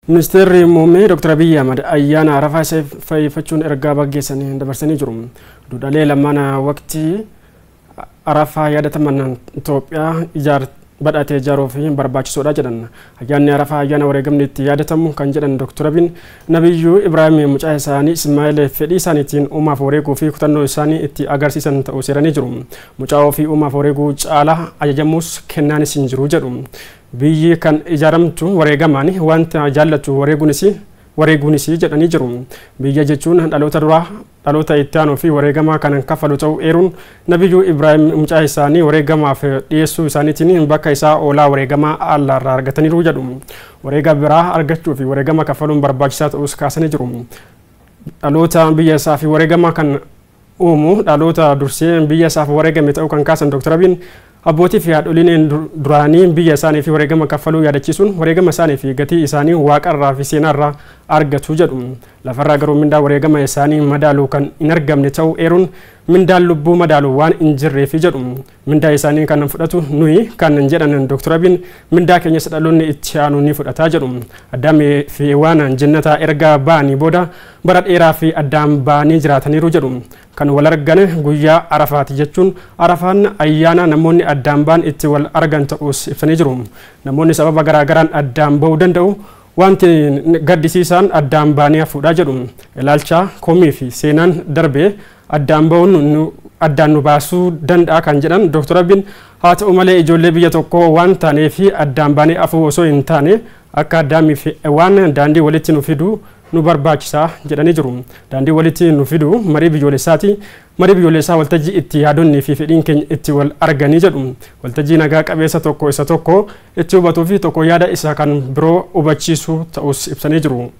Ministeerri muummee Dr. Abiyyi Ahmad ayyaana Arafaa isa fayyadachuun ergaa baggeessanii dabarsanii jiru. Duudhaalee lamaan waqtii Arafaa yaadataman Itoophiyaa ijaar badhaatee ijaaruuf barbaachisoodha jedhan. Ayyaanni Arafaa ayyaana wareegamni itti yaadatamu kan jedhan Dr. Abiyyiin, Nabiyyuu Ibraahim mucaa isaanii Ismaa'eel fedhii isaaniitiin uumaaf wareeguu fi kutannoo isaanii itti agarsiisan ta'uu seeranii jiru. Mucaa ofii uumaaf wareeguu caalaa ajajamuus kennaanis hin jiru jedhu. Biyyi kan ijaaramtu wareegamaan, wanta jaallatu wareeguunis jedhanii jiru. Biyya jechuun dhaloota duraa, dhaloota itti aanuu fi wareegamaa kan kaffalu ta'uu eeruun, Nabiyyuu Ibraahim mucaa isaanii wareegamaaf dhiyeessuu isaaniitiin bakka isaa oolaa wareegamaa allaarraa argataniiru jedhu. Wareega biraa argachuu fi wareegama kaffaluun barbaachisaa ta'us kaasanii jiru. Dhaloota biyya isaa fi wareegama kan uumu dhaloota dursee biyya isaaf wareegame ta'uu kan kaasan Dr. Abiyin, abbootii fi haadholiin duraanii biyya isaanii fi wareegama kaffaluu yaadachiisuun, wareegama isaanii fi gatii isaanii waaqarraa fi seenarraa argatu jedhu. Lafarraa garuu mindaa wareegama isaanii madaalu kan hin argamne ta'uu eeruun, mindaan lubbuu madaalu waan hin jirreefi jedhu. Mindaa isaanii kan fudhatu nuyi kan jedhan Dr. Abiyin, mindaa keenyas dhaloonni itti aanu ni fudhataa jedhu. Addaamii fi waan jannataa erga ba'anii booda bara dheeraa fi addaan ba'anii jiraataniiru jedhu. Kan wal argan guyyaa Arafaati jechuun, Arafaan ayyaana namoonni addaan ba'an itti wal argan ta'us ibsanii jiru. Namoonni sababa garaagaraan addaan ba'uu danda'u, wanti gaddisiisaan addaan ba'anii hafuudha jedhu. Ilaalcha komii fi seenaan darbee addaan ba'uun addaan nu baasuu danda'a kan jedhan Dr. Abiyin, haa ta'u malee ijoollee biyya tokkoo waan taaneef addaan baanee hafuu osoo hin taane akka Addaamii fi waan daandii walitti nu fidu nu barbaachisaa jedhanii jiru. Daandii walitti nu fidu marii biyyoolessaati. Marii biyyoolessaa waltajjii itti yaadonni fi fedhiin keenya itti wal arganii jedhu. Waltajjii nagaa qabeessa tokko isa tokko itti hubatuu fi tokko yaada isa kan biroo hubachiisu ta'us ibsanii jiru.